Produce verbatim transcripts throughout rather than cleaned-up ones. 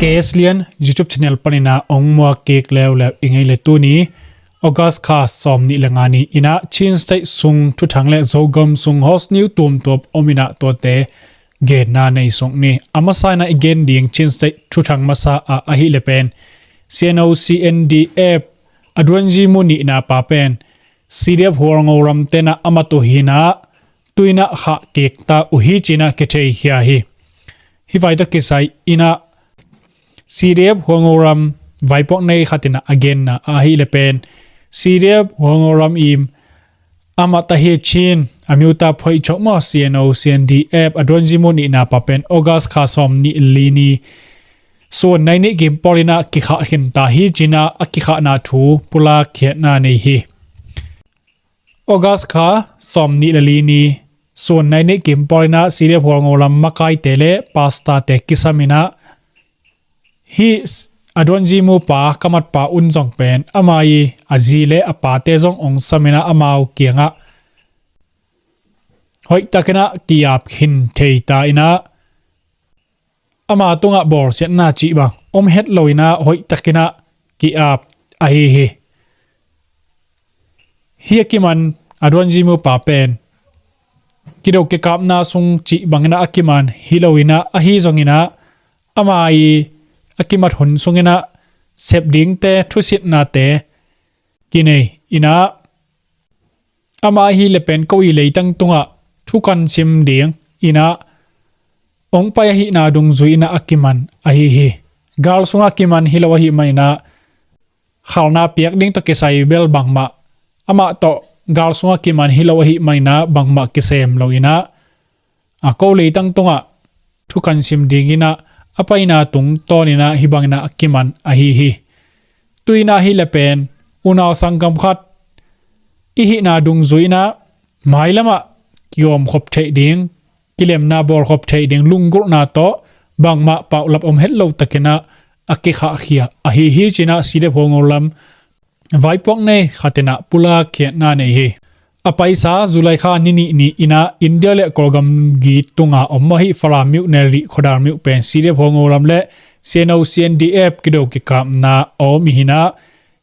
Aslian YouTube channel panin ah ong muak kik leuleu i ngei le tuni August kha sawm nih le nga ni in ah Chin State sung thuthang le Zogam sung host news tuamtuam om in ah tuate genna nei sung ni. A masa in ah i gen ding Chin State thuthang masa ah ahih le pen C N O C N D F a duanzi mu nihna pa pen C D F Hualngo ram ten ah a mat uh hi in ah tu in ah khah kik ta uh hi ci in ah kithei khia hi. Hih vai tawh kisai in ah C D F Hualngo ram vaipuak nei khat in ah a genna ahih le pen C D F Hualngo ram i a mat ahi Chin a miuta phoih chok maw C N O C N D F a duanzi mu nihna pa pen August kha sawm nih li ni suan nai nih kim pawl in ah kikhah khin ta hi ci in ah a kikhahna thu pulak khiatna nei hi. August kha sawm nih le li ni suan nai nih kim pawl in ah C D F Hualngo lam makaite le pastorte kisam in ah hih a duanzi mu pa ka mat pa un zong pen ama i a zi le a pate zong ong sam in ah amau kiangah hoih tak in ah ki-ap khin thei ta in ah ama tungah bawlsiatna cih bang om het lo in ah hoih tak in ah ki-ap ahi hi. Hih a kiman a duanzi mu pa pen kido kikapna sung cih bang in ah a kiman hi lo in ah ahi zong in ah ama i a kimat hun sung in ah sep dingte thusitnate kinei in ah ama ahih le pen ko i leitang tungah thukan sim ding in ah ong pai ahihna dungzui in ah a kiman ahi hi. Gal sungah kiman hi lo ahih man in ah khalna piak ding tawh kisai bel bangmah amah tawh gal sungah kiman hi lo ahih man in ah bangmah kisem lo in ah a ko leitang tungah thukan sim ding in ah a paina tungtawn in ah hih bang in ah a kiman ahi hi. Tu in ah ahih le pen unau sanggam khat i hihna dungzui in ah mailamah kiawm khop theih ding, kilemna bawl khop theih ding lunggulhna tawh bangmah paulap om het lo tak in ah a kikhah khia ahi hi ci in ah C D F Hualngo lam vaipuak nei khat in ah pulak khiatna nei hi. A paisa July kha ni nih ni in ah India le Kawlgam git tunga om ahi Falam miuh Nelrih khuadar miuh pen C D F Hualngo lam le C N O C N D F kido kikapna a om hi in ah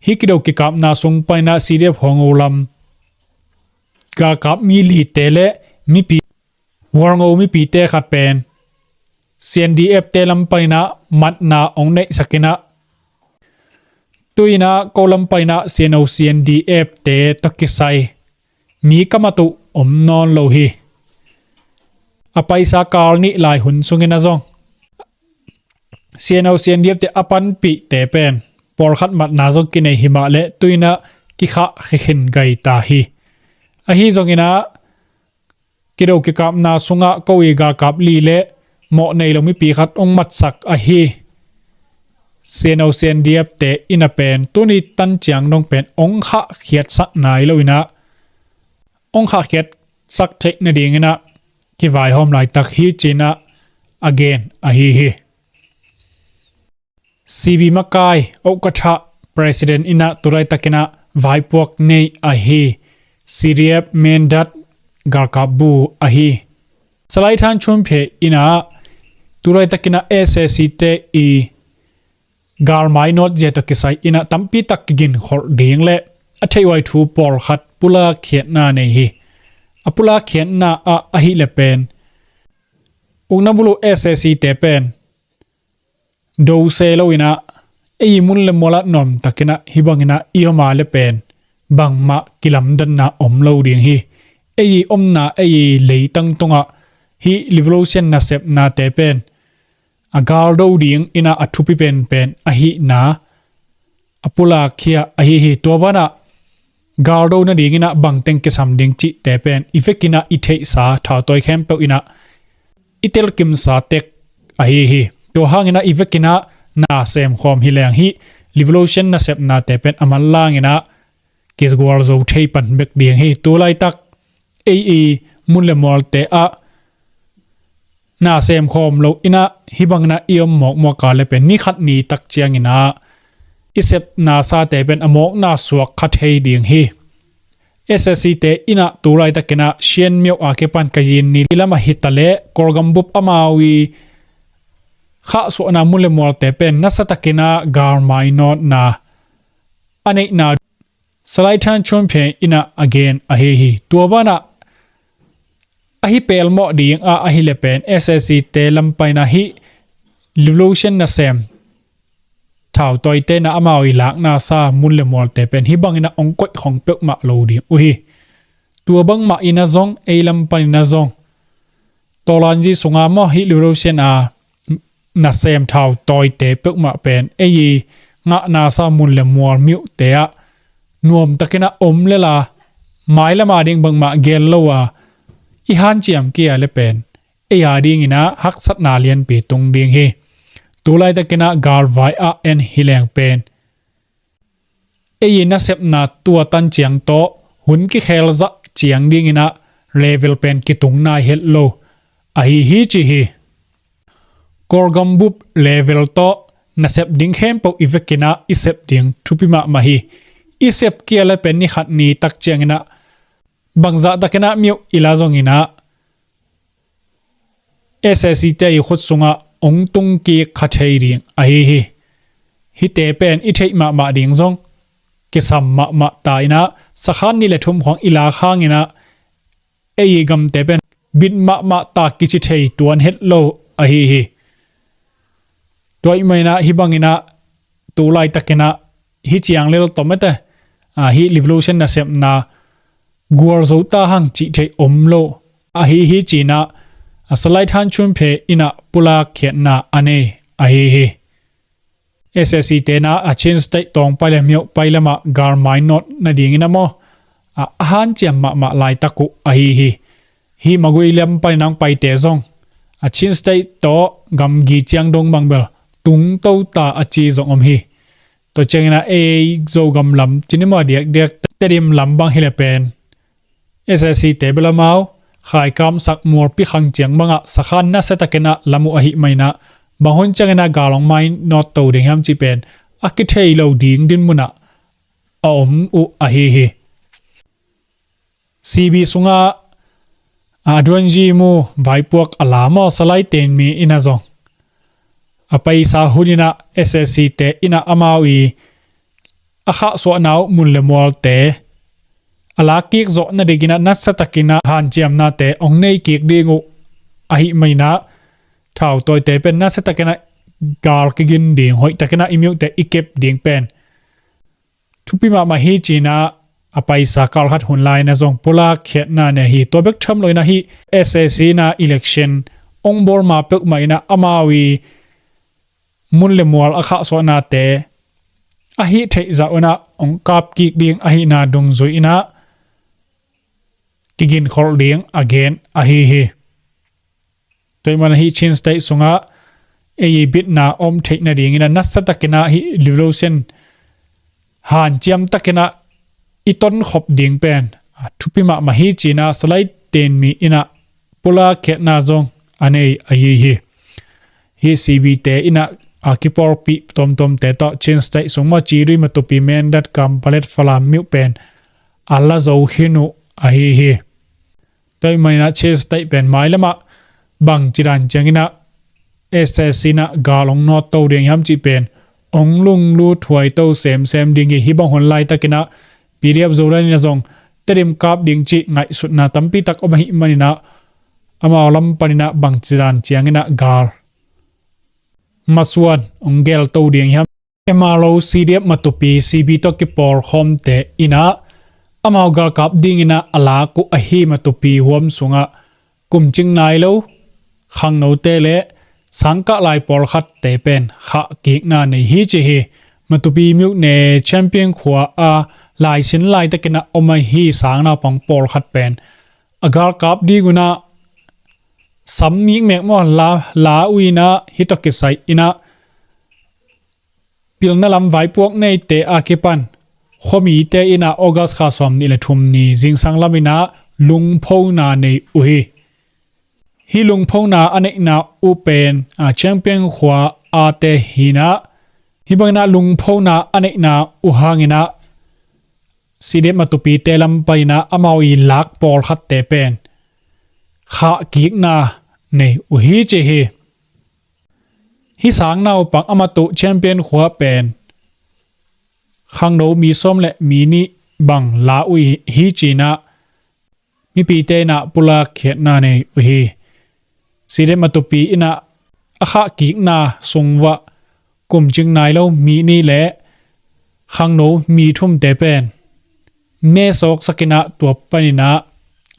hih kido kikapna sung pan in ah C D F Hualngo lam galkap mi lite le mipi Hualngo mipite khat pen C N D F te lam pan in ah matna ong neihsak in ah tu in ah ko lam pan in ah C N O C N D F te tawh kisai mi ka mat uh om nawn lo hi. A paisa kal nih lai hun sung in ah zong C N O C N D F te a panpihte pen pawlkhat matna zong kinei hi mah le tu in ah kikhah khin gai ta hi. Ahi zong in ah kido kikapna sungah ko i galkap li le mawh nei lo mipi khat ong matsak ahi C N O C N D F te in ah pen tuni tan ciang dong pen ong khah khiatsak nai lo in ah ong khah khiatsak theih nading in ah kivaihawm laitak hi ci in ah a gen ahi hi. C B makai Okatha President in ah tulaitak in ah vaipuak nei ahi C D F Mindat galkap bu ahi Salai Than Chunphe in ah tulaitak in ah S A C te i galmai nawt zia tawh kisai in ah tampi tak kigin kholh ding le a theih huai thu pawlkhat pulak khiatna nei hi. A pulak khiatna ah ahih le pen ukna bulu S A C te pen do se lo in ah ei i mun le mual ah nuam tak in ah hih bang in ah i om a le pen bangmah kilamdanna om lo ding hi. Ei i omna ei i leitang tungah hih revolution nasepnate pen a galdo ding in ah a thupi penpen ahihna a pulak khia ahi hi. Tua ban ah galdo nading in ah bangteng kisam ding cihte pen i vek in ah i theihsa thautawi khempeuh in ah i telkimsa tek ahi hi. Tua hang in ah i vek in ah na semkhawm hi leng hih revolution nasepnate pen a manlang in ah kigualzo thei pan bek ding hi. Tulaitak ei i mun le mualte ah na semkhawm lo in ah hih bang in ah i om mawkmawk a le pen ni khat ni tak ciang in ah i sepna sate pen a mawkna suak kha thei ding hi. S A C te in ah tulaitak in ah Shan miau a kipan ka yin ni lam ah hi ta le Kawlgam bup amau i khahsuahna mun le mualte pen nasiatakin ah galmai nawtna a neihna Salai Than Chun Phe in ah a gen ahi hi. Tua banah ahi pelmawh ding ah ahih leh pen S A C te lam panin ah hih revolution nasem thautawite in ah amau i lakna sa mun le mualte pen hih bangin ah hong koih khong peuhmah lo ding uh hi. Tua bangmah in ah zong, ei lam panin ah zong, tawlanzi sungah maw, hih revolution a nasem thautawite peuhmah pen ei i ngahna sa mun le mual miuhte ah nuamtakin ah om lel a, mailam a ding bangmah gel lo a i hanciam kei leh pen ei a dingin ah haksatna lianpi tung ding hi. Tulaitakin ah galvai a en hi leng pen ei i nasepna tuatan ciang tawh hun kikhel zah ciang dingin ah level pen kitung nai het lo ahi hi, ci hi. Kawlgam bup level tawh nasep ding khempeuh i vekin ah i sep ding thupi mahmah hi. I sep kei leh pen ni khat ni tak ciangin ah bangzah takin ah miuh i la zongin ah S A C te i khut sungah hong tung kik kha thei ding ahi hi. Hihte pen i theih mahmah ding zong kisam mahmah ta in ah sakhan nih le thum khong i lak hangin ah ei i gamte pen bit mahmah ta kici thei tuan het lo ahi hi. Tua ahih manin ah hih bangin ah tulaitakin ah hih ciang lel tawm ete, a, hih revolution nasepna gualzo ta hang cih theih om lo ahi hi, ci-in ah a Salai Than Chun Phe in ah pulak khiatna a nei ahi hi. S A C te in ah a Chin State tawng pai le miuh pai lamah galmai nawt nadingin ah maw, a, a hanciam mahmah laitak uh ahi hi. Hih Magway lam panin ah hong paite zong a Chin State tawh gamgi ciang dong bang bel tungto ta a ci zong om hi. Tua ciangin ah ei Zogam lam cih ni maw, a diakdiak Tedim lam bang hi leh pen S A C te bel amau khaikamsak mualpi khang ciang bangah sakhan nasiatakin ah lam uh ahih manin ah bang hun ciangin ah gal hong mai nawtto ding hiam cih pen a kithei lo ding dinmun ah a om uh ahi hi. C B sungah a Aduan Zi Mu vaipuak a la maw, Salai Ten Mi in ah zong a paisa hun in ah S A C te in ah amau i a khahsuahna uh mun le mualte a lakkik zawh nadingin ah nasiatakin ah hanciamnate hong nei kik ding uh ahih manin ah thautawite pen nasiatakin ah gal kigin ding, hoihtakin ah i miuhte i kep ding pen thupi mahmah hi, ci-in ah a paisa kal khat hun lai-in ah zong pulak khiatna nei hi. Tua bek tham loin ah hih S A C in ah election hong bawl ma peuhmah in ah amau i mun le mual a khahsuahnate a hih theih zah un ah hong kap kik ding ahihna dungzui in ah kiginkholh ding a gen ahi hi. Tua ahih manin ah hih Chin State sungah ei i bitna om theih nadingin ah nasatakin ah hih revolution hanciam takin ah i tonkhop ding pen a thupi mahmah hi, ci-in ah Salai Ten Mi in ah pulak khiatna zong a nei ahi hi. Hih C B te in ah a kipawlpih tuamtuamte tawh Chin State sung maw, Cidui, Matupi, Mindat, Kanpetlet, Falam miuh pen a la zo khin uh ahi hi. Tua ahih manin ah Chin State pen mailam ah bangci dan ciangin ah S A C in ah gal hong nawtto ding hiam cih pen hong lunglut huaito semsem ding hi. Hih bang hun laitakin ah P D F Zoland in ah zong Tedim kap ding cih ngaihsutna tampi tak om ahih manin ah amau lam panin ah bangci dan ciangin ah gal masuan hong gelto ding hiam. M R O, C D F Matupi, C B tawh kipawlkhawmte in ah amau galkap dingin ah a lak uh ahi Matupi huam sungah kumcing nai lo khangnote le sangkah lai pawlkhatte pen khahkikna nei hi, ci hi. Matupi miuhne Champion khua a laisin laitakin ah om ahi sangnaupang pawlkhat pen a galkap ding un ah sam mikmek maw, la, la uh in ah hih tawh kisai in ah pilna lam vaipuak neite a kipan khuamite in ah August kha sawmnih le thum ni zingsang lam in ah lungphona nei uh hi. Hih lungphona a neihna uh pen a Champion khua a te hi in ah, hih bangin ah lungphona a neihna uh hangin ah C D F Matupite lam panin ah amau i lak pawlkhatte pen khahkikna nei uh hi, ci hi. Hih sang naupang a matuh Champion khua pen khangno mi sawm le mi nih bang la uh hi, hi ci-in ah mipite in ah pulak khiatna nei uh hi. CDF Matupi in ah a khahkikna sung uah kumcing nai lo mi nih le khangno mi thumte pen me sawksak in ah tua panin ah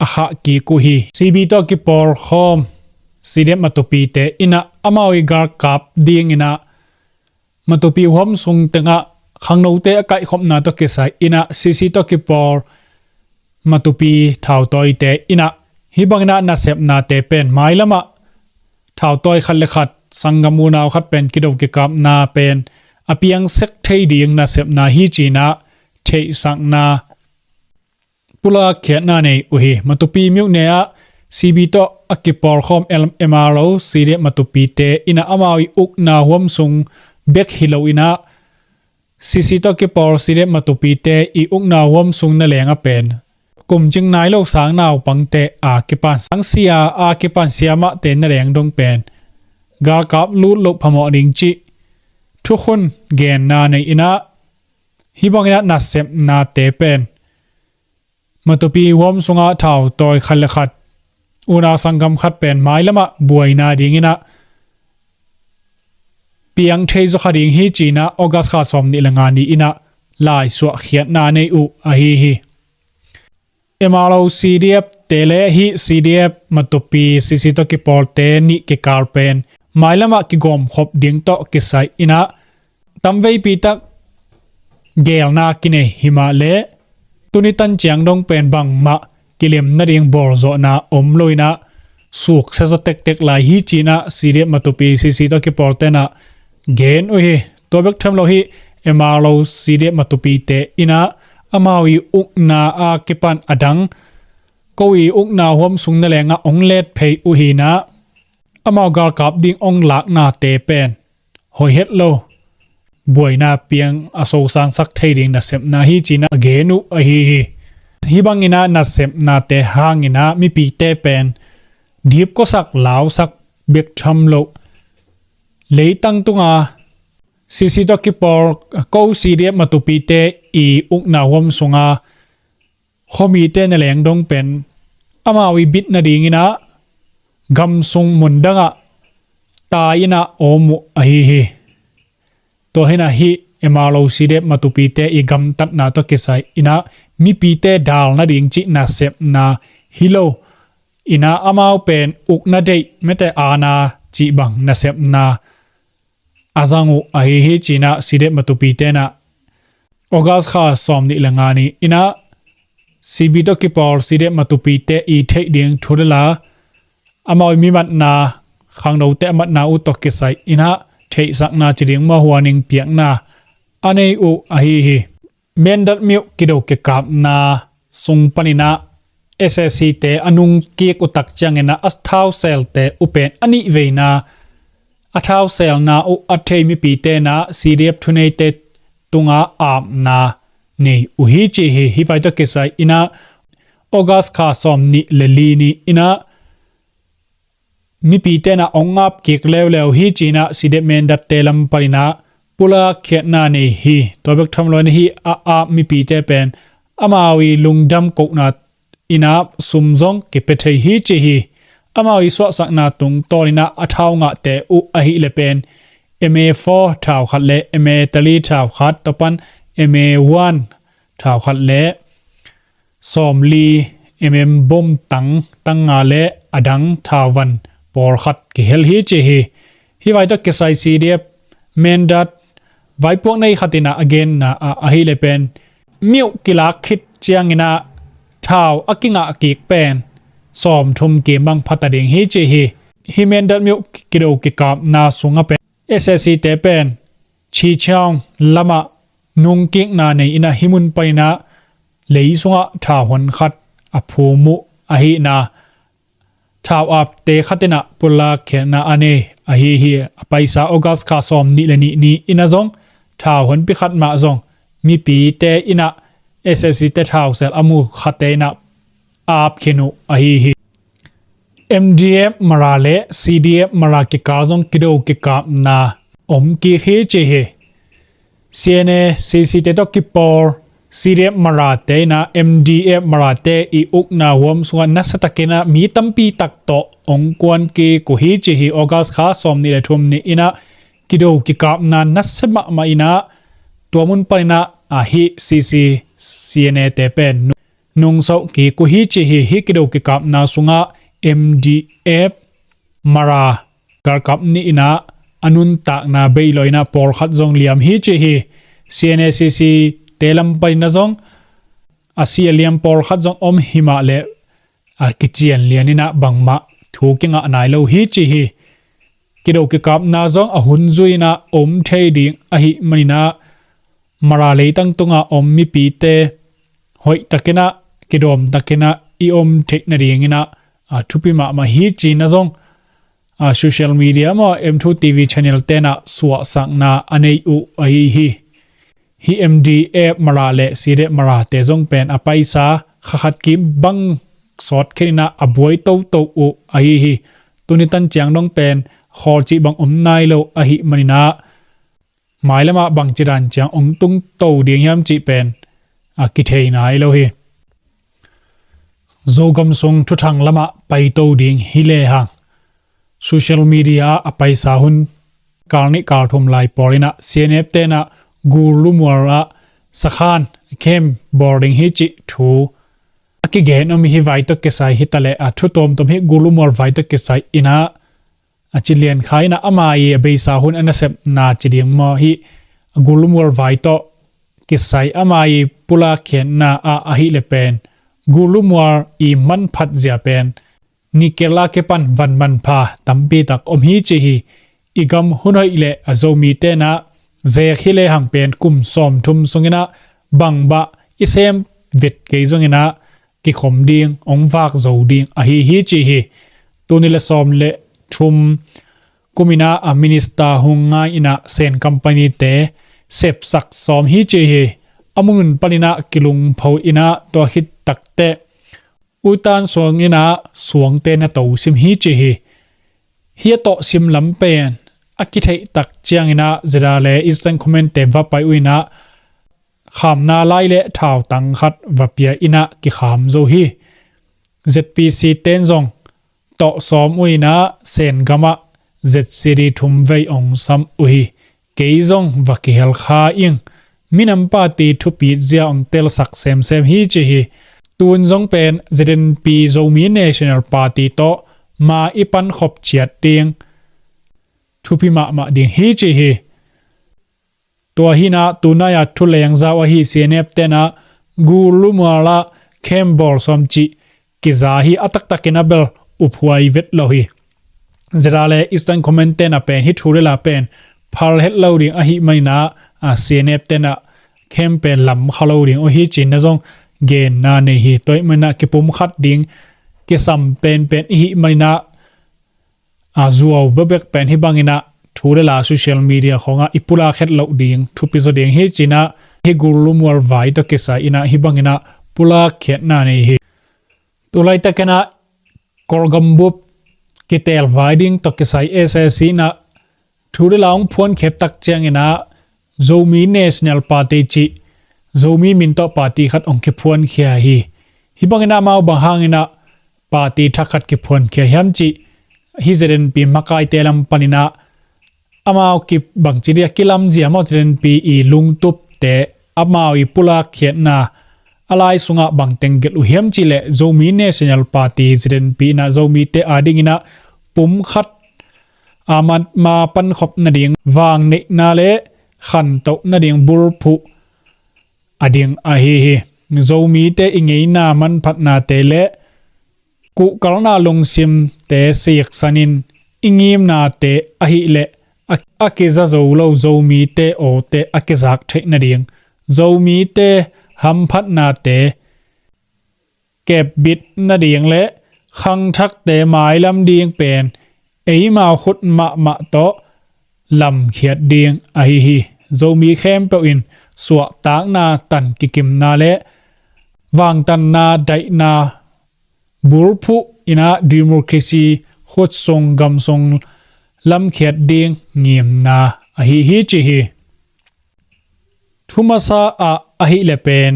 a khahkik uh hi. CB tawh kipawlkhawm CDF Matupite in ah amau ii galkap dingin ah Matupi huam sung tengah khangnote a kaihkhopna tawh kisai in ah CC tawh kipawl Matupi thautawite in ah hih bangin ah nasepnate pen mailam ah thautawi khat le khat, sanggam unau khat pen kido kikapna pen a piang sek thei ding nasepna hi ci-in ah theihsakna pulak khiatna nei uh hi. Matupi myone ah CB tawh a kipawlkhawm MRO CDF Matupite in ah amau ii ukna huam sung bek hi lo in ah CC tawh kipawl CDF Matupite ii ukna huam sung naleng ah pen kumcing nai lo sang naupangte a kipan, sang sia a kipan siamahte naleng dong pen galkap lut loh phamawh ding cih thukhun genna nei in ah hih bangin ah nasepnate pen Matupi huam sungah thautawi khat le khat, unau sanggam khat pen mailam ah buaina dingin ah piang thei zaw kha ding hi ci-in ah August kha sawmnih le nga ni-in ah laisuah khiatna nei uh ahi hi. MRO CDF te le hih CDF Matupi CC tawh kipawlte nih kikal pen mailam ah kigawmkhop ding tawh kisai in ah tamveipi tak geelna kinei hi mah leh tuni tan ciang dong pen bangmah kilem nading bawlzawhna om lo in ah suksia zaw tektek lai hi ci-in ah CDF Matupi CC tawh kipawlte'n ah gen uh hi. Tua bek tham lo hih MRO CDF Matupite in ah amau ii ukna a kipan a dang ko ii ukna huam sung naleng ah hong let phei uh hi in ah amau galkap ding hong laknate pen hoih het lo buaina piang a sosangsak thei ding nasepna hi ci-in ah gen uh ahi hi. Hih bangin ah nasepnate hangin ah mipite pen dipkuasak lausak bek tham lo leitang tunga CC tawh kipawl ko CDF Matupite ii ukna huam sunga khuamite naleng dong pen amau ii bit nadingin ah gamsung mundang ah tai in ah om uh ahi hi. Tua hi in ah hih MRO CDF Matupite ii gamtatna tawh kisai in ah mipite dal nading cih nasepna hi lo in ah amau pen ukna deih, mete aana cih bang nasepna a zang uh ahi hi ci-in ah CDF Matupite'n ah August kha sawmnih le nga ni-in ah CB tawh kipawl CDF Matupite ii theih ding thu le la, amau ii mi matna, khangnote a matna uh tawh kisai in ah theihsakna ci ding maw, huaning piakna a nei uh ahi hi. Mindat myone kido kikapna sung panin ah SAC te a nungkik uh tak ciangin ah a thauselte uh pen a nihveina a thauselna uh a thei mipite'n ah CDF thuneite tungah apna nei uh hi ci hi. Hih vai tawh kisai in ah August kha sawmnih le li ni-in ah mipite'n ah hong ap kik leuleu hi ci-in ah CDF Mindat te lam panin ah pulak khiatna nei hi. Tua bek tham lo-in hih a ap mipite pen amau ii lungdam kohna in ah sum zong kipia thei hi ci hi. Amau ii suahsakna tungtawnin ah a thau ngahte uh ahih leh pen MA four thau khat le MA three thau khat, tua pan MA one thau khat le sawmli, MM bom tang, tang nga le a dang thau van pawlkhat kihel hi ci hi. Hih vai tawh kisai CDF Mindat vaipuak nei khat in ah a genna ah ahih leh pen myone kilak khit ciangin ah thau a kingah kik pen sawmthum kim bang pha ta ding hi ci hi. Hih Mindat myone kido kikapna sungah pen SAC te pen Chichaung lamah nungkikna nei-in ah hih mun panin ah lei sungah thau hon khat a phum uh ahihna, thau apte khat in ah pulak khiatna a nei ahi hi. A paisa August kha sawmnih le nih ni-in ah zong thau honpi khat mah zong mipite in ah SAC te thausel a mu khate in ah ap khin uh ahi hi. M D F Mara le C D F Mara kikal zong kido kikapna om kik hi ci hi. C N A C C te tawh kipawl C D F Mara te in ah M D F Mara te i ukna huam sungah nasiatakin ah mi tampi tak tawh ong kuan kik uh hi ci hi. August kha sawm nih le thum ni in ah kido kikapna nasia mahmah in ah tua mun panin ah ahi C C C N A te pen nungso kik uh hi ci hi. Hih kido kikapna sungah M D F Mara galkap nih in ah a nuntakna bei lo in ah pawlkhat zong liam hi ci hi. C N A C C te lam panin ah zong a si a liam pawlkhat zong om hi mah leh a kician lian in ah bangmah thu kingah nai lo hi ci hi. Kido kikapna zong a hun zui in ah om thei ding ahih manin ah Mara leitang tungah om mipite hoih takin ah kidawm takin ah i om theih nadingin ah a thupi mahmah hi ci-in ah zong a social media maw M two T V channel ten ah suahsakna a nei uh ahi hi. Hih M D F Mara le C D F Mara te zong pen a paisa kha khat kim bang sawt khin in ah a buai toto uh ahi hi. Tuni tan ciang dong pen khawl cih bang om nai lo ahih manin ah mailamah bangci dan ciang ong tungto ding hiam cih pen a kithei nai lo hi. Zogam sung thuthang lamah paito ding hi lehang social media ah a paisa hun kal nih kal thum lai pawl in ah C N F ten ah Gulumual ah sakhan camp bawl ding hi cih thu a kigen om hi. Vai tawh kisai hi ta leh a thu tuamtuam hi Gulumual vai tawh kisai in ah a ci lian kha in ah ama i a beisa hun a nasepna ci ding maw hi. Gulumual vai tawh kisai ama i pulak khiatna ah ahih leh pen Gulumual i manphat zia pen nikel a kipan van manpha tampi tak om hi ci hi. I gam hun hoih leh a Zomi ten ah zek hi lehang pen kum sawmthum sungin ah bangbah i sem vet kei zongin ah kikhom ding ong vak zo ding ahi hi ci hi. Tuni le sawm le thum kum in ah a minister hong ngai in ah Sen company te sepsak sawm hi ci hi. A mun panin ah kilungpho in ah tua khit takteh utan suang in ah suangte na to sim hi ci hi. Hih a tawh sim lam pen a kitheih tak ciangin ah Zeda le Eastern Command te va pai uh in ah khamna lai le thautang khat va pia in ah kikham zo hi. Z P C ten zong tawh sawm uh in ah Sen gamah Z C D thum vei ong sam uh hi. Kei zong va kihel kha ing. Minam party thupit zia ong telsak semsem hi ci hi. Tun zong pen Z N P Zomi National Party tawh ma i pankhop ciat ding thupi mahmah ding hi ci hi. Tua hi in ah tunai a thuleng zau ahi C N F ten ah Gulumual ah camp bawl sawm cih kiza hi. A taktakin a bel uphuai vet lo hi. Zeda le Eastern Command ten ah pen hih thu le la pen phal het lo ding ahih manin ah a C N F ten ah camp pen lam kha lo ding uh hi ci-in ah zong genna nei hi. Tua ahih manin ah kipumkhat ding kisam penpen ihih manin ah a zuau bebek pen hih bangin ah thu le la social media khawngah i pulak het loh ding thupi zaw ding hi ci-in ah hih Gulumual vai tawh kisai in ah hih bangin ah pulak khiatna nei hi. Tulaitakin ah Kawlgam bup kitel vai ding tawh kisai S A C in ah thu le la ong phuankhiat tak ciangin ah Zomi National Party cih Zomi min tawh party khat ong kiphuankhia hi. Hih bangin ah amau bang hangin ah party thak khat kiphuankhia hiam cih hih Z N P makaite lam panin ah amau kibangci dia kilamzia maw Z N P i lungtupte amau i pulak khiatna a lai sungah bangteng gelh uh hiam cih leh Zomi National Party Z N P in ah Zomite adingin ah pumkhat a ma pankhop nading vang neihna le khantoh nading bulphuh a ding ahi hi. Zomite i ngeina manphatnate le kuhkalna lungsimte siksanin i ngimnate ahih leh a, a kiza zo lo Zomite awte a kizak theih nading Zomite hamphatnate kepbit nading le khangthakte mailam ding pen eimau khut mahmah tawh lamkhiat ding ahi hi. Zomi khempeuh in suahtakna tan kikimna le vangtanna daihna bulphuh inah democracy khutsung gamsung lamkhiat ding ngimna ahi hi ci hi. Thu masa ah ahih le pen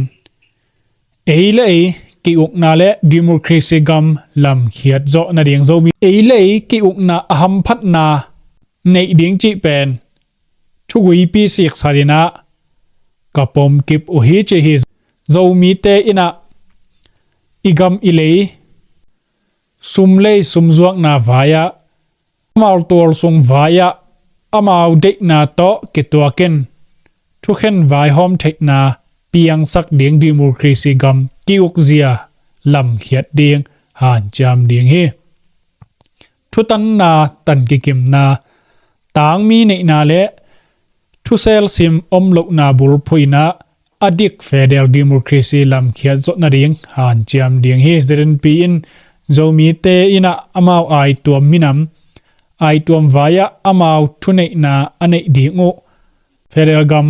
ei le ei ki-ukna le democracy gam lamkhiat zawh nading Zomi ei le ei ki-ukna a hamphatna neih ding cih pen thuguipi siksa dinah ka pomkip uh hi ci hi. Zomite inah i gam i lei sumlei sumzuakna vai-ah amau tualsung vai-ah amau deihna tawh kituakin thukhen vaihawm theihna piangsak ding democracy gam ki-ukzia lamkhiat ding hanciam ding hi. Thutanna, tankikimna, tangmi neihna le thuselsim om lohna bulphuh inah a dik federal democracy lamkhiat zawh nading hanciam ding hi. Z N P in Zomite inah amau aituam minam aituam vai-ah amau thuneihna a neih ding uh federal gam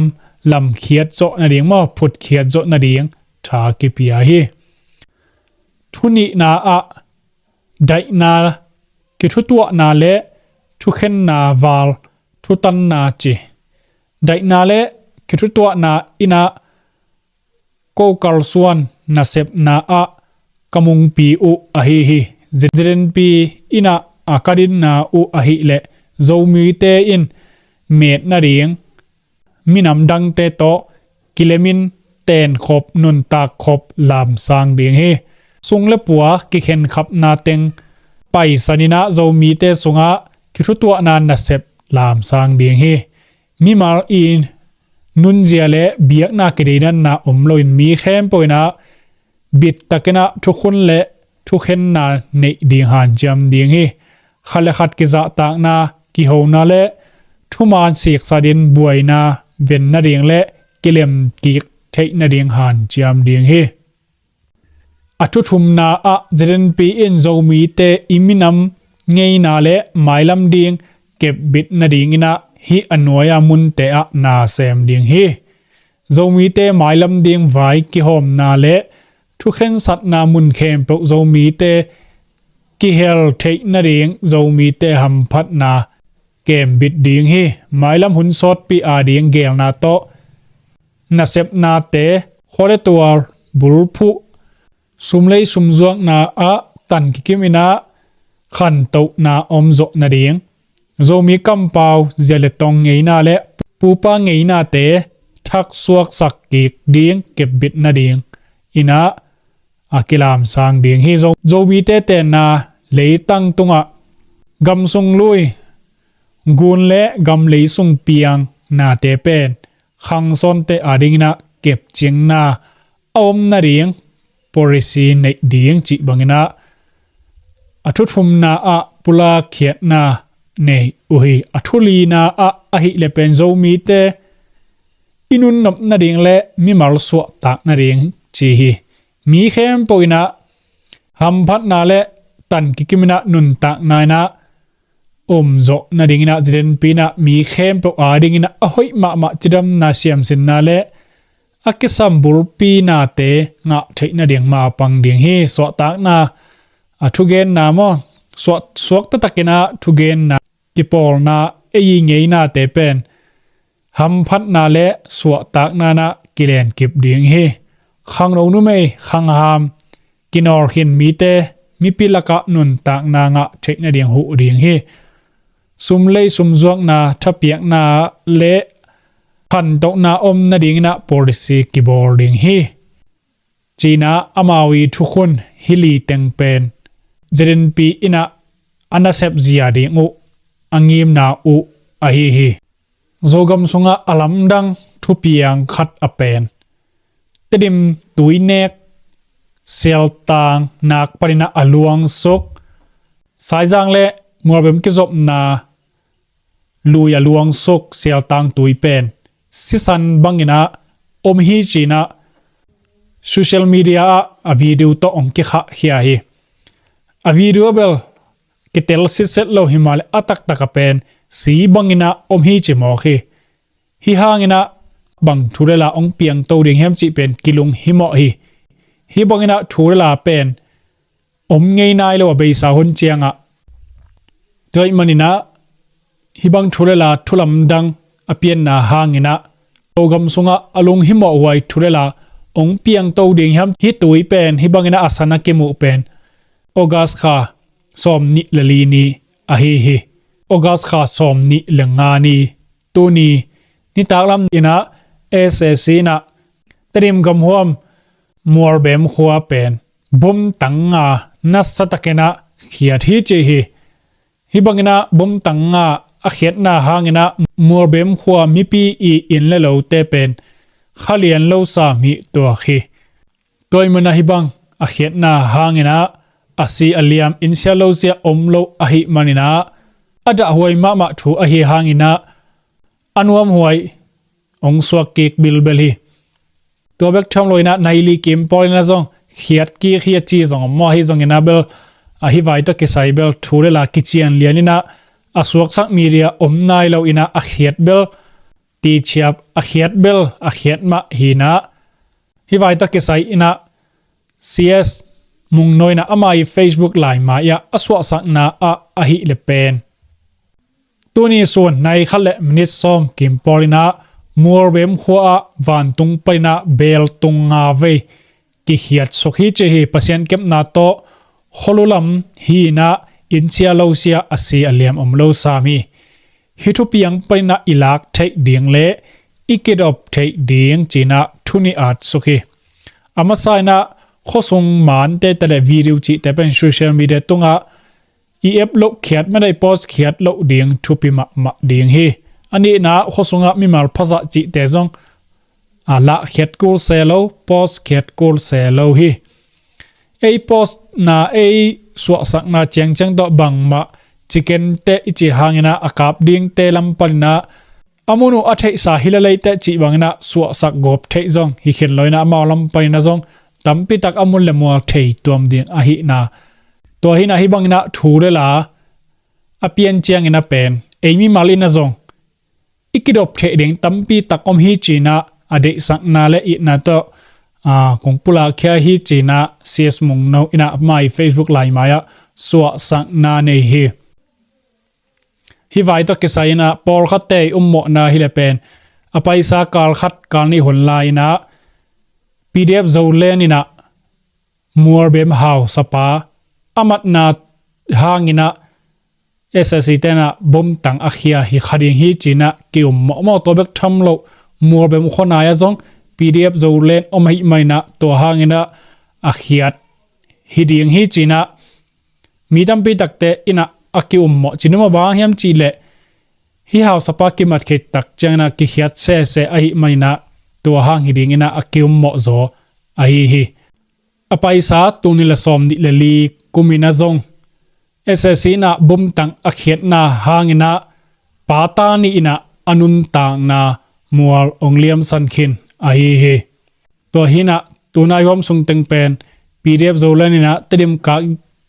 lamkhiat zawh nading maw phutkhiat zawh nading tha kipia hi. Thunihna ah daihna kithutuahna le thukhenna val thutanna ci. Daihna le kithutuahna inah ko kalsuan nasepna ah ka mungpi uh ahi hi. Z N P inah a ka dinna uh ahih leh Zomite in met nading minam dangte tawh kilemin tenkhop nuntakkhop lamsang ding hi. Sung le pua kikhenkhapna teng paisan inah Zomite sungah kithutuahna nasep lamsang ding hi. Mimal i nunzia le biakna kideinatna om loin mi khempeuh inah bittakinah thukhun le thukhenna neih ding hanciam ding hi. Khat le khat kizahtakna, kihona le thuman siksa din buaina ven nading le kilemkik theih nading hanciam ding hi. A thuthumna ah Z N P in Zomite i minam ngeina le mailam ding kepbit nadinginah hih a nuai-a munte ah na sem ding hi. Zomite mailam ding vai kihawmna le thukhensatna mun khempeuh Zomite kihel theih nading Zomite hamphatna kembit ding hi. Mailam hun sawtpi ading gelna tawh nasepnate khualetual bulphuh sumlei sumzuakna ah tankikim inah khantohna om zawh nading Zomi kampau zia le tong ngeina le pupa ngeinate thaksuaksak kik ding kepbit nading inah a kilamsang ding hi. Zo- Zomite tenna leitang tungah gamsung lui gun le gam leisung piang nate pen khangsawnte adinginah kepcingna a om nading policy neih ding cih banginah a thuthumna ah pulakkhiatna nei uh hi. A thulina ah ahih le pen Zomite i nunnop nading le mimal suahtak nading ci hi. Mi khempeuh inah hamphatna le tankikim inah nuntakna inah om zawh nadinginah Z N P inah mi khempeuh adinginah a hoih mahmah cidamna siamsinna le a kisam bulpinate ngah theih nading mapang ding hi. Suahtakna a thugenna maw suak, suak taktakinah thugenna kipawlna ei ngeinate pen hamphatna le suahtakna inah kilenkip ding hi. Khangno numei khangham kinawlkhin mite mipi lakah nuntakna ngah theih nading huh ding hi. Sumlei sumzuakna thapiakna le khantohna om nadinginah policy kibawl ding hi. Cinah amau i thukhun hi li teng pen Z N P inah a nasep zia ding uh a ngimna uh ahi hi. Zogam sungah a lamdang thupiang khat a pen Tedim tuinek sialtang nak paninah a luangsuk Saizang le Mualbem kizopna lui a luangsuk sialtang tui pen sisan banginah om hi cinah social media ah a video tawh hong kikhahkhia hi. A video bel kitel sitset lo hi mah le a taktak a pen si banginah om hi ci mawk hi. Hi hanginah bang thu le la hong piangto ding hiam cih pen kilung hi mawh hi. Hi banginah thu le la pen om ngei nai lo a beisa hun ciangah. Tua ahih maninah hih bang thu le la thu lamdang a pianna hanginah Zogam sungah a lunghimawh huai thu le la hong piangto ding hiam? Hih tui pen hih banginah a san a kimuh pen August kha sawm nih le li ni ahi hi. August kha sawm nih le nga ni, tuni nitaklam inah S A C inah Tedim gamhuam Mualbem khua pen bom tang nga nasatakinah khiat hi ci hi. Hih banginah bom tang nga a khiatna hanginah Mualbem khua mipi i inn le lote pen kha lian lo sam hi tuak hi. Tua ahih maninah hih bang a khiatna hanginah a si a liam, inn sia lo sia om lo ahih maninah a dahhuai mahmah thu ahi hanginah a nuamhuai hong suak kik bilbel hi. Tua bek tham loinah Naili kim pawl inah zong khiat kik hi a ci zong om maw? Ahi zonginah bel ahi vai tawh kisai bel thu le la kician lian inah a suaksak media om nai lo inah a khiat bel ti ciap, a khiat bel a khiat mah hinah hih vai tawh kisai inah C S Mungno inah ama i Facebook laimai ah a suahsakna ah ahih le pen tuni sun nai khat le minit sawm kim pawl inah Mualbem khua ah vantung paninah bel tung nga vei kikhiat suk hi ci hi. Pasian kepna tawh khualu lam hinah inn sia lo sia a si a liam om lo sam hi. Hih thupiang paninah i lak theih ding le i kidop theih ding cinah thu nih at suk hi. A masa inah khuasung mante te le video cihte pen social media tungah i ep loh khiat mah inah i post khiat loh ding thupi mahmah ding hi. A nihna khuasungah mimal phazah cihte zong a lah khiat kul se lo, post khiat kul se lo hi. Ei postna, ei suahsakna ciangciang tawh bangmah ci kenteh i cih hanginah a kap dingte lam paninah a mun uh a theihsa hi lel leiteh cih banginah suahsak gawp theih zong hi khin loinah amau lam paninah zong tampitak a mun le mual thei tuam ding ahihna. Tua hinah hih banginah thu le la a pian cianginah pen ei mimal inah zong i kidop theih ding tampitak om hi cinah a deihsakna le itna tawh kong pulakkhia hi cinah C S Mungno inah ama i Facebook laimai ah suahsakna nei hi. Hih vai tawh kisai inah pawlkhatte i ummawhna hi le pen a paisa kal khat kal nih hun lai inah P D F Zoland inah Mualbem hausapa a matna hanginah S A C tenah bom tang a khia hi kha ding hi cinah ki-um mawhmawh. Tua bek tham loh Mualbem khuanai ah zong P D F Zoland om ahih maninah tua hanginah a khiat hi ding hi cinah mi tampi takte inah a ki-um mawh. Cin uh mah bang hiam cihleh hih hausapa kimat khit tak cianginah kikhiat sese ahih maninah tua hang hi dinginah a ki-um mawh zaw ahi hi. A paisa tul nih le sawm nih le li kum inah zong S A C inah bom tang a khiatna hanginah pata nih inah a nuntakna mual hong liamsan khin ahi hi. Tua hinah tunai huam sung teng pen P D F Zoland inah Tedim kap,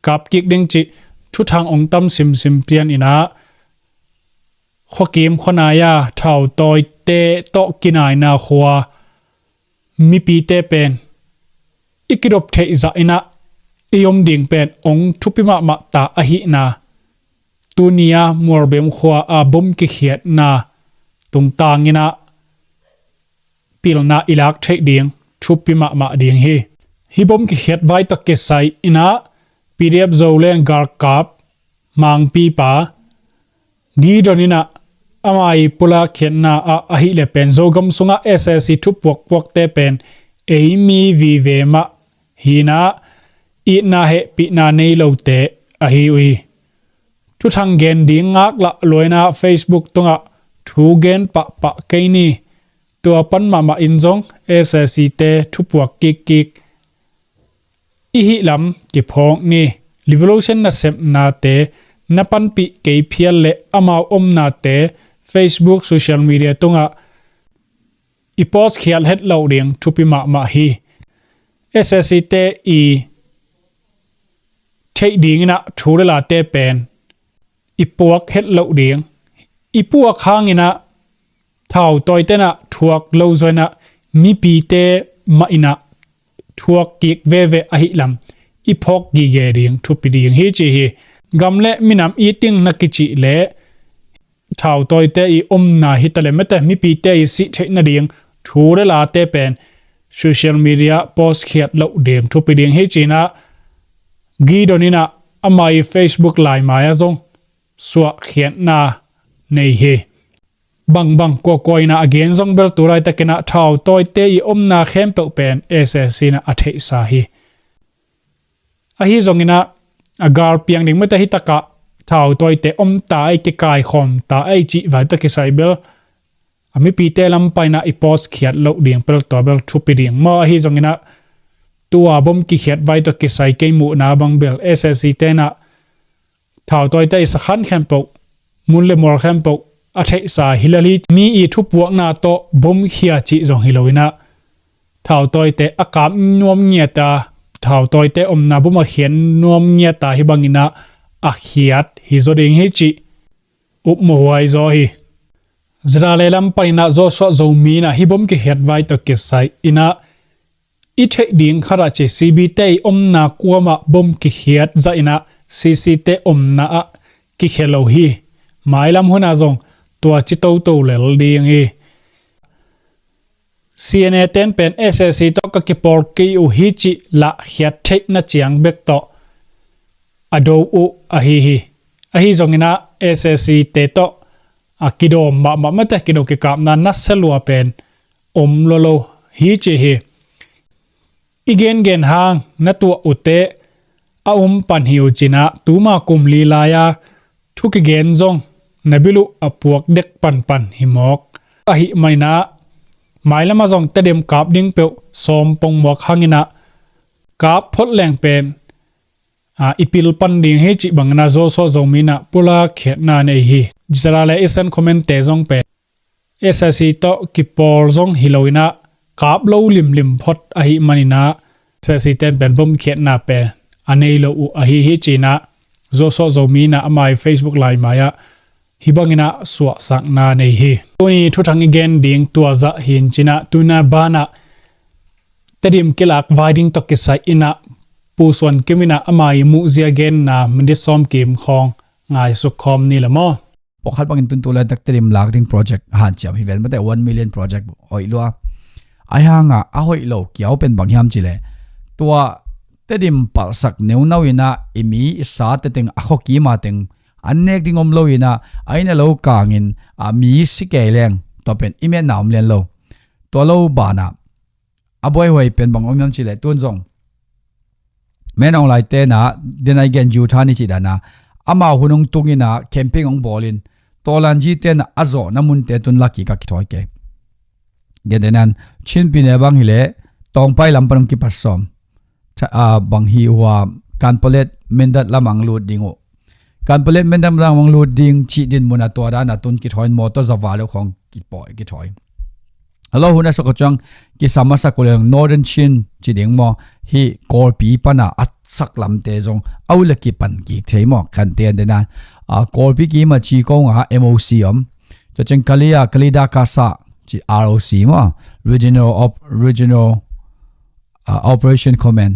kap kik ding cih thuthang hong tam simsim pian inah khuakim khuanai a thautawite tawh kinaina khua mipite pen i kidop theih zah inah i om ding pen hong thupi mahmah ta ahihna. Tuni a Mualbem khua a bom kikhiatna tungtang inah pilna i lak theih ding thupi mahmah ding hi. Hih bom kikhiat vai tawh kisai inah P D F Zoland galkap mangpipa Gideon inah ama i pulak khiatna ah ahih le pen Zogam sungah S A C thupuakpuakte pen ei mi vive mah hinah itna hehpihna nei lote ahi uh hi. Thuthang gen ding ngaklah luaina Facebook tungah thu gen pahpah kei ni. Tua pan mahmah in zong S A C te thupuak kikkik i hih lam kiphawk ni. Revolution nasepnate na panpih kei phial le amau omnate Facebook social media tungah i post khial het loh ding thupi mahmah hi. S A C te i theih dinginah thu le late pen i puak het loh ding. I puak hanginah thautawite inah thuak lo zaw inah mipite mah inah thuak kik veve ahih lam i phawk gige ding thupi ding hi ci hi. Gam le minam it ding na kicih le thautawite i omna hi ta le mete mipite i sih theih nading thu le late pen social media post khiat loh ding thupi ding hi cinah Gideon inah ama i Facebook laimai ah zong suahkhiatna nei hi. Bangbang kuakua inah a gen zong bel tu laitakinah thautawite i omna khempeuh pen S A C inah a theihsa hi. Ahi zonginah a gal piang ding mete hi takah thautawite omta ei kikaikhawmta ei cih vai tawh kisai bel a mipite lam painah i post khiat loh ding pel tua bel thupi ding maw? Ahi zonginah tua bom kikhiat vai tawh kisai kei muhna bang bel S A C tenah thautawite i sakhan khempeuh mun le mual khempeuh a theihsa hi lel hi. Mi i thupuakna tawh bom khia cih zong hi loinah thautawite a kap nuam ngiata thautawite omna bom a khiat nuam ngiata hi banginah a khiat hi zaw ding hi cih upmawhuai zaw hi. Zara le lam paninah Joshua Zomi inah hi bom kikhiat vai tawh kisai inah i theih ding khatah ci C B te i omna kuamah bom kikhiat zah inah C C te omna ah kikhia lo hi. Mailam hunah zong tua ci toto lel ding hi. C N A ten pen S A C tawh ka kipawl kei uh hi cih lahkhiat theihna ciang bek tawh a do uh ahi hi. Ahi zonginah S A C te tawh a kidawm mahmah mete kido kikapna nasia lua pen om lolo hi ci hi. I gengen hang na tuah uhte a um pan hi uh cinah tuma kum li lai-a thu kigen zong na bil uh a puak dek panpan hi mawk. Ahih maninah mailamah zong Tedim kap ding peuh sawm pongmuak hanginah kap phot leng pen a, i pil pan ding hi cih banginah Joshua Zomi inah pulak khiatna nei hi. Zara le Eastern Command te zong pen S A C tawh kipawl zong hi loinah kap lo limlim phot ahih maninah S A C ten pen bom khiatna pen a nei lo uh ahi hi cinah Joshua Zomi inah ama i Facebook laimai ah hi banginah suahsakna nei hi. Tuni thuthang i gen ding tua zah hi in cinah tuna banah Tedim kilak vai ding tawh kisai inah Pu Suan Kim inah ama i muhzia genna minit sawm kim khawng ngaisuk khawm ni le maw? Pawlkhat bangin tun tu laitak Tedim lak ding project hanciam hi ven mate one million project hoih lua. Ahi hangah a hoih lo kiau pen bang hiam cileh tua Tedim palhsak neunau inah i mi i sa teteng a khawkima teng an nek ding om lo inah a inn a lo kangin a mi si kei leng tua pen i metna om lian lo. Tua lo banah a buaihuai pen bang om hiam cileh tun zong Min Aung Hlaing tenah denai gen Jutha ni cih dana amau hun hong tunginah camping hong bawlin tawlanji tenah a zawhna munte tun lakik a kithawi kei. Gen denan Chinpi ne bang hileh Tawngpai lam pan hong kipat sawm. Tha- ah, bang hi hua Kanpalet Mindat lam ang lut ding uh. Kanpalet Mindat lam ang lut ding cih din munah tua dana tun kithawi in mawtaw zava lo khawng kipawi kithawi. Halo hun a sak uh ciang kisam a sak uh leng Northern Chin ci ding maw hi Kawlpi pana a sak lamte zong a uh le kipan kik thei maw kan te an dena. Ah, Kawlpi kima ci kong a M O C om. Tua ciang Kalia, Kalida Kasa ci R O C maw, Regional Op-, Regional, ah, Operation Command.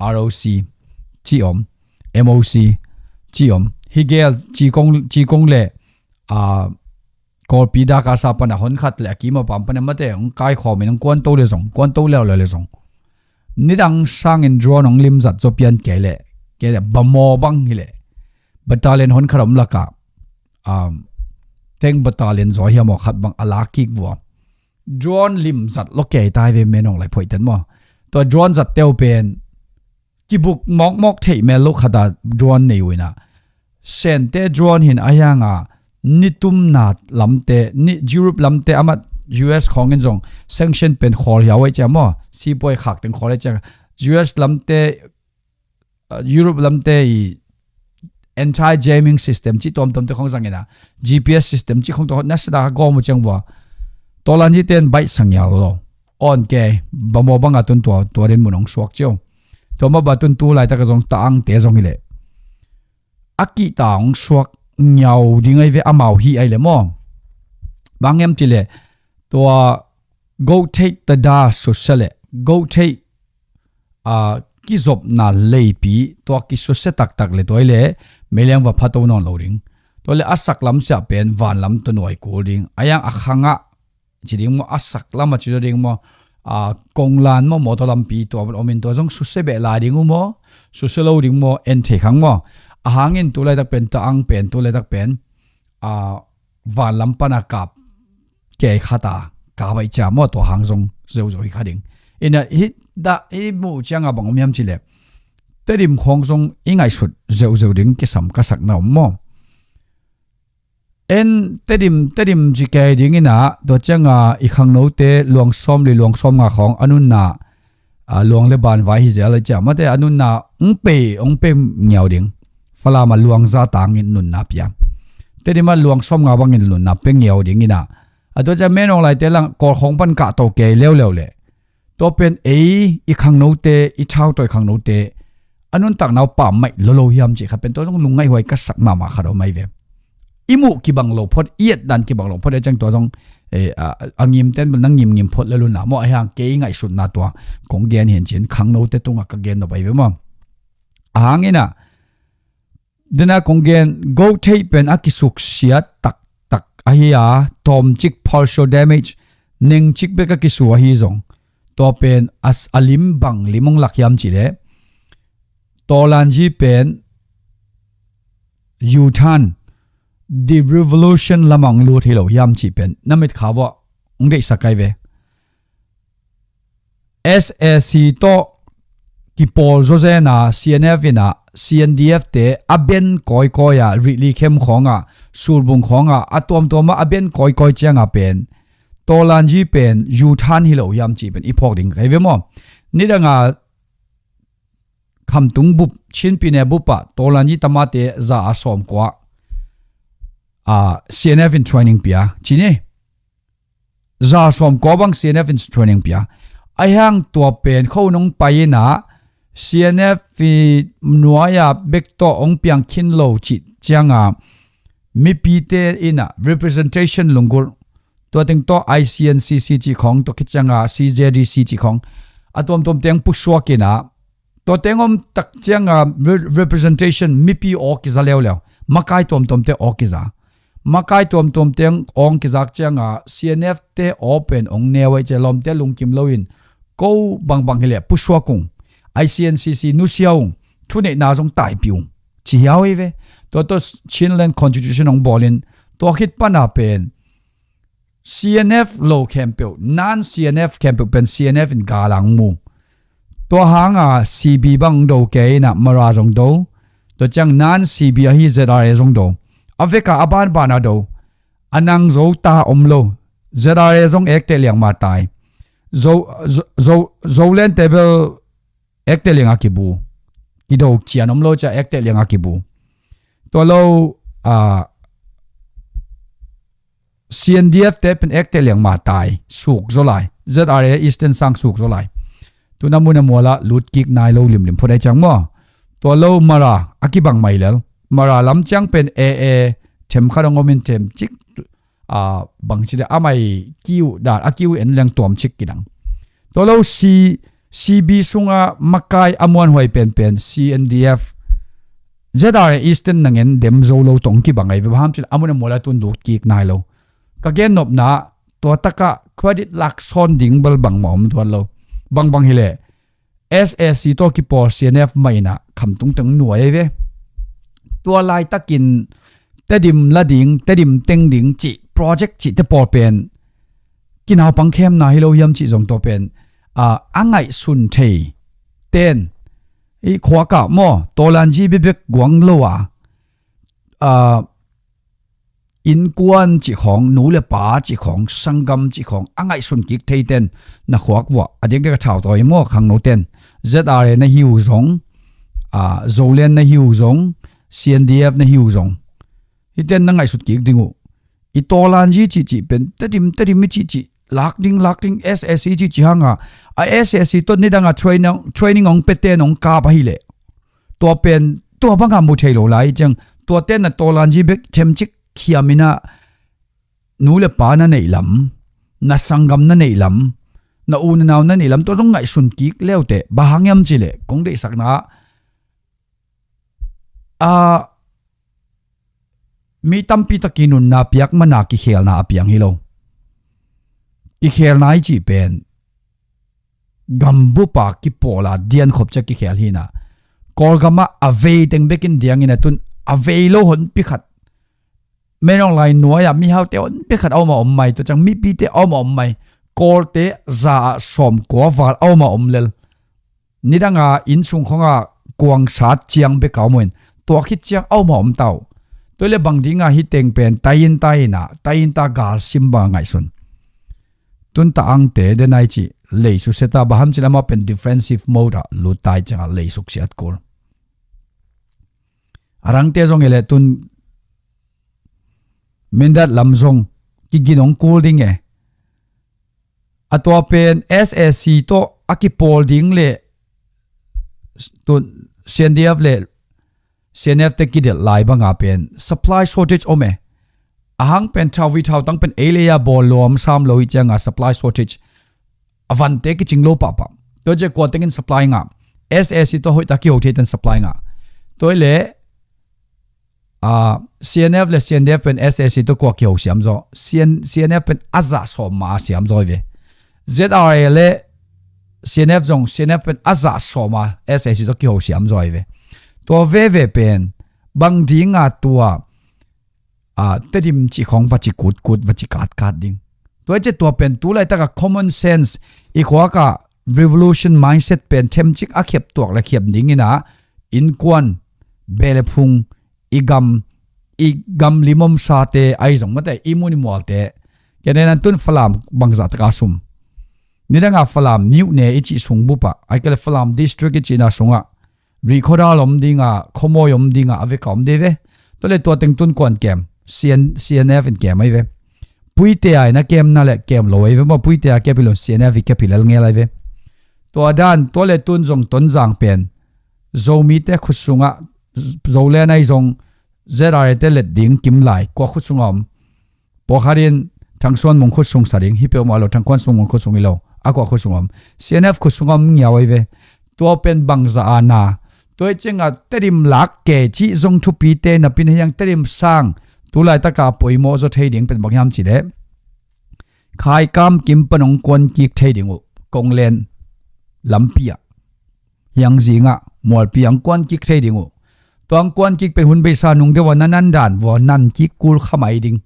R O C ci om, M O C ci om. Hi gel ci kong, ci kong le, ah, Kawlpi Dakasa pana hon khat le a kima pam pana mate hong kaikhawmin hong kuanto le zong, kuanto leuleu le zong. Nidang sangin drone hong limzat zaw pian kei le, kei le bamaw bang hileh. Battalion hon khat om laka, um, teng battalion zaw hiam aw khat bang a lak kik vua. Drone limzat lo kei tai ve Min Aung Hlaing phoihten maw. Tua drone zat teu pen kibuk mawkmawk theih mel lo khata drone nei uh ina. Sente drone hin a hianga nitumna lamte, ni Europe lamte amat U S khawngin zong sanction pen khawl hiau aih cia maw. Sipuai khak teng khawl aih cia. U S lamte, uh, Europe lamte i anti-jamming system ci tuamtuamte khawng zangina. G P S system ci khawng tua nasada gawm uh ciang vua. Tawlan hiten baih sang hiau lo. On ke, bamaw banga tun tua, tua den mun hong suak ciau. Tua ma ba tun tu laitaka zong ta angte zong hileh. A kihta hong suak ngiau ding ai ve amau hi ai le maw. Bang em ti le, tua go theih ta da susia le, go theih a, kizopna leipi, tua kisusia taktak le tua i le meiliang va phato nawn lo ding. Tua le a saklam siah pen vanlam tua nuai kul ding. A yang a khangah ci ding maw, a saklam a ci ding maw, a, konglan maw, mawtaw lampi tua om in tua zong susia beh lai ding uh maw, susia lo ding maw, en thei khang maw. A hangin tu laitak pen, ta ang pen, tu laitak pen, a, vanlam pana kap kei khata, kap a i cia maw, tua hang zong zeuzo hi kha ding. Ina hi dah, hi muh cianga bang om hiam ci le, Tedim khawng zong i ngaihsut zeuzo ding kisam ka sakna om maw. En Tedim, Tedim ci kei ding ina, tua cianga i khangnote luang sawm li luang sawm nga khawng a nunna, a, luang le ban vai hi zel a cia mate a nunna ong pe, ong pe ngiau ding. Falama luang za tangin nunna pia. Tedim a luang sawm nga bangin nunna pe ngiau ding ina. A tua cia menawng laite lang Kawl khawng pan kah to kei leuleu le. Tua pen ei i khangnote, i thau tawi khangnote a nuntakna uh pammaih lolo hiam cih kha pen tua zong lungngaih huai ka sak mahmah khat om ahi ve. I muh kibang lo phot, i etdan kibang lo phot, e ciang tua zong, e, a, a ngim ten bel na ngimngim phot le luna maw, a hiang kei ngaihsutna tua kong gen hian cin khangnote tungah ka gen nop ahi ve maw. A hang ina, dena kong gen, go theih pen a kisuksiat taktak ahi a, tawmcik partial damage, nengcik bek a kisu ahi zong, tua pen a, a lim bang lim ong lak hiam cih le, Tawlanji pen U-turn, devolution lamah ong lut hi lo hiam cih pen na mitkha vuah ong deihsak kai ve. S A C tawh kipawl zawzena C N F ina C N D F te a ben kawikawi a, Rihli khem khawngah, Sulbung khawngah, a tuamtuama a ben kawikawi cianga pen Tawlanji pen U-turn hi lo hiam cih pen i phawk ding kai ve maw. Nidanga Khamtung bup, Chinpi ne bup ah Tawlanji tamate za a sawmkua, a, C N F in training pia ci ni. Za sawmkua bang C N F in training pia. A hiang tua pen kho nong pai ina C N F i nuai a bek tawh ong piang khin lo cih cianga mipite ina representation lunggulh, tua teng tawh I C N C C cih khawng, tua khit cianga C J D C cih khawng, a tuamtuam teng pusuak ina, tua teng om tak cianga re-, representation mipi aw kiza leuleu, makai tuamtuamte aw kiza. Makai tuamtuam teng awng kizak cianga C N F te aw pen ong neu ahi cia lawmte lungkim loin ko bangbang hileh pusuak ung, I C N C C nusia ung, thuneihna zong taipih ung ci hiau hi ve. Tua tua Chinland Constitution ong bawlin tua khit pana pen C N F lo khempeuh, non C N F khempeuh pen C N F in galang mu. Tua hanga C B bang do kei ina Mara zong do. Tua ciang non C B ahi Z R A zong do. A veka a banbana do. A nang zo ta om lo. Z R A zong ekte liang ma tai. Zo, zo, zo, zo len table ekte lianga kibu. Kido cian om lo cia ekte lianga kibu. Tua lo, a, C N D F te pen ekte liang ma tai, suk zo lai. Z R A Eastern sang suk zo lai. Tuna muna muala lutkik nai lo limlim phot ai ciang maw. Tua lo Mara a kibang mai lel. Mara lam ciang pen A A themkhat ong omin themcik, a, bangci de amai kiu dan, a kiu en leng tuamcik kidang. Tua lo C, C B sunga makai a muanhuai penpen C N D F, Z R A Eastern nangen dem zo lo tong kibang ai ve baham cin a mun a muala tun duk kik nai lo. Ka gen nopna tua taka credit lak sawn ding bal bang ma om tuan lo. Bangbang hileh S A C tawh kipawl C N F mah ina khamtung teng nuai ai ve. Tua laitakin Tedim la ding, Tedim teng ding cih project cih te pawl pen kinaupang khemna hi lo hiam cih zong tua pen, a, a ngaihsun thei ten i khuakah maw, Tawlanji bebek guang lo a, a, innkuan cih khawng, nu le pa cih khawng, sanggam cih khawng a ngaihsun kik thei ten na khuak vuah a diakdiak a thau tawi maw khangno ten Z R A na hi uh zong, a, Zoland na hi uh zong, C N D F na hi uh zong. Hiten na ngaihsut kik ding uh. I Tawlanji cihcih pen Tedim, Tedim i cihcih lak ding, lak ding, S A C cihcih hanga, a S A C tawh nidanga training, training ong pete nong kap ahileh tua pen tua banga mu thei lo lai ciang, tua ten na Tawlanji bek themcik khiam ina nu le pa na neih lam, na sanggam na neih lam, na u na nau na neih lam tua zong ngaihsun kik leute. Bang hang hiam cih leh kong deihsakna ah, a, mi tampi tak i nunna piak mana kikhelna a piang hi lo. Kikhelna i cih pen gambup a kipawl a diankhop ciang kikhel hi na. Kawlgam ah a vei teng bekin diang in a, tun a vei lo honpi khat, Menawng lai nuai ah mihaute honpi khat a om a om mai, tua ciang mipite a om a om mai. Kawlte za ah sawmkua val a om a om lel. Nidang a innsung khong ah kuang sat ciang bek a om uh in, tua khit ciang a om a om ta uh. Tua hi leh bang ding a hih teng pen tai in tai in a, tai in ta gal sim bang a ngaihsun. Tun ta angte den a i cih lei susia ta, bang hang hiam cih leh amau pen defensive mode ah lut ta i ciang a lei suksiat kul. A dangte zong hi leh tun Mindat lam zong kigin hong kul ding e. A tua pen S A C tawh a kipawl ding leh tun C N D F leh C N F te kidelh lai bang a pen supply shortage om e. A hang pen thau, hui thau tang pen ei lei a bawl lawm sam lo hi ciang a supply shortage, a vante kicing lo pahpah. Tua ciang kua teng in supply ngah? S A C tawh hoih tak kiho thei ten supply ngah. Tua hi leh, a, C N F leh C N D F pen S A C tawh kua kiho siam zaw? C N, C N F pen a zah sawm ma a siam zaw hi ve. Z R A leh C N F zong, C N F pen a zah sawm a S A C tawh kiho siam zaw hi ve. Tua veve pen bang ding a tua, a, Tedim cih khong va ci kutkut, va ci katkat ding? Tua hi ciang tua pen tu laitak a common sense, i khuak a revolution mindset pen themcik a khiap tuak leh khiap ding in a, innkuan, beh leh phung, i gam, i gam lim om sate ahi zong mate, i mun i mualte. Kei nen an tun Falam bangzah tak a sum. Nidang a Falam Niuhne i cih sung bup ah, ahih kei leh Falam District i cihna sung ah, Rihkhawdal om ding a, Khawmawi om ding a, a vek a om ding ve. Tua leh tua teng tun kuan kem? C N, C N F in kem ahi ve. Puite a in a kemna leh kem lo ahi ve maw, Puite a kep hi lo in C N F i kep hi lel ngel ahi ve. Tua dan, tua leh tun zong Tonzang pen Zomite khut sung ah, Zoland ahi zong Z R A te let ding kim lai, kua khut sung a om? Pawlkhat in Thangsuan Mung khut sung sa ding, hih peuhmah lo, Thangsuan Mung khut sung hi lo, a kua khut sung a om? C N F khut sung a om ngiau ahi ve. Tua pen bangzah a na? Tua hi ciang a Tedim lak kei cih zong thupite napi in, hiang Tedim sang tu laitak a poimawh zaw thei ding pen bang hiam cih leh, Khaikam kim pan hong kuan kik thei ding uh, Konglen lampi ah, Hiangzing ah, Mualpi ah hong kuan kik thei ding uh. Tua hong kuan kik pen hun beisa nung deuh a na nan dan vua nan kik kul kha mai ding.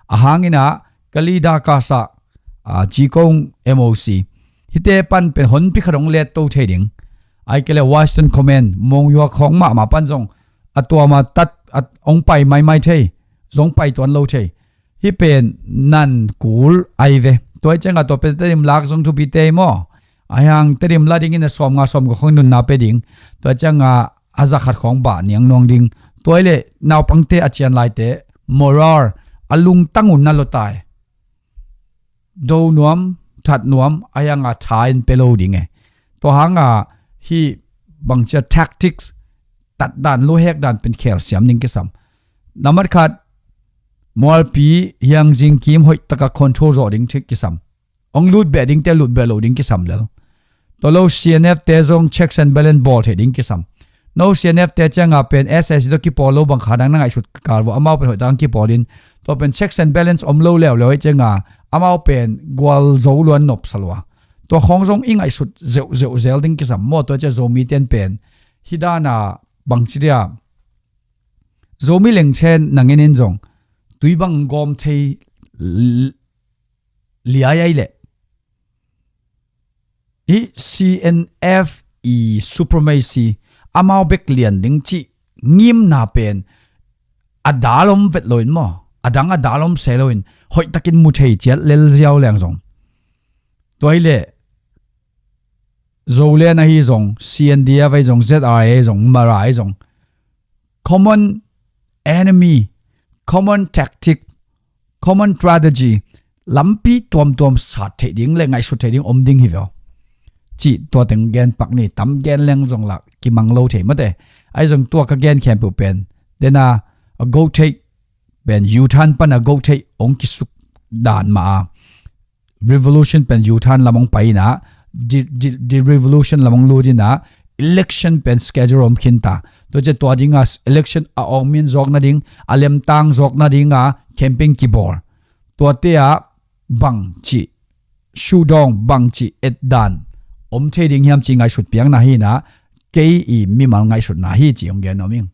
A hang in a, Kalidakas ah, a, Cikong M O C, hihte pan pen honpi khat hong let to thei ding. Ahih kei leh Western Command, Monywa khawng mahmah pan zong a tuam a tat, a hong pai maimai thei, zong pai tuan lo thei. Hih pen nan kul ahi ve. Tua hi ciang a tua pen Tedim lak zong thupite hi maw? Ahi hang Tedim la ding in a sawmnga sawmkua khong nunna pia ding. Tua hi ciang a a za khat khong bah niang nuang ding. Tua hi leh naupangte a cian laite, moral, a lungtang uh na lo tai. Do nuam, that nuam, ahi hang a tha in pia lo ding e. Tua hang a hih bangci a tactics, tat dan, luhek dan pen khel siam ding kisam. Nambat khat, Mualpi, Hiangzing kim hoih tak a control zawh ding thei kisam. Hong lut beh dingte lut beh lo ding kisam lel. Tua lo C N F te zong checks and balance bawl thei ding kisam. No C N F te ciang a pen S A C tawh kipawl lo bang kha dang na ngaihsut kal vua, amau pen hoih tak kipawl in. Tua pen checks and balance om lo leuleu hi ciang a, amau pen gualzo lua, nopsa lua. Tua khong zong i ngaihsut zeuhzeuh zel ding kisam maw, tua ciang Zomi ten pen. Hih dan a bangci dia, Zomi lengchen na ngen in zong tui bang gawm thei l-, liai ai leh. Hih C N F i supremacy, amau bek lian ding cih ngimna pen a dal om vet lo in maw, a dang a dal om se lo in, hoih takin mu thei ciat lel ziau leng zong. Tua hi leh Zoland ahi zong, C N D F ahi zong, Z R A ahi zong, Mara ahi zong, common enemy, common tactic, common strategy, lampi tuamtuam sat theih ding leh ngaihsut theih ding om ding hi ve aw. Cih tua teng gen pak ni, tam gen leng zong lah kimang lo thei mate. Ahi zong tua ka gen khempeuh pen, dena a go theih pen, U-turn pan a go theih hong kisuk dan mah a. revolution pen U-turn lam hong pai in ah, di, di, di revolution lam hong lut in ah, election pen schedule om khin ta. Tua ciang tua ding a election a awng mi in zawk nading, a lemtang zawk nading a campaign kibawl. Tuate ah bangci sudawng, bangci etdan om thei ding hiam ci ngaihsut piakna hi in ah, kei i mimal ngaihsutna hi ci hong gen nuam ing.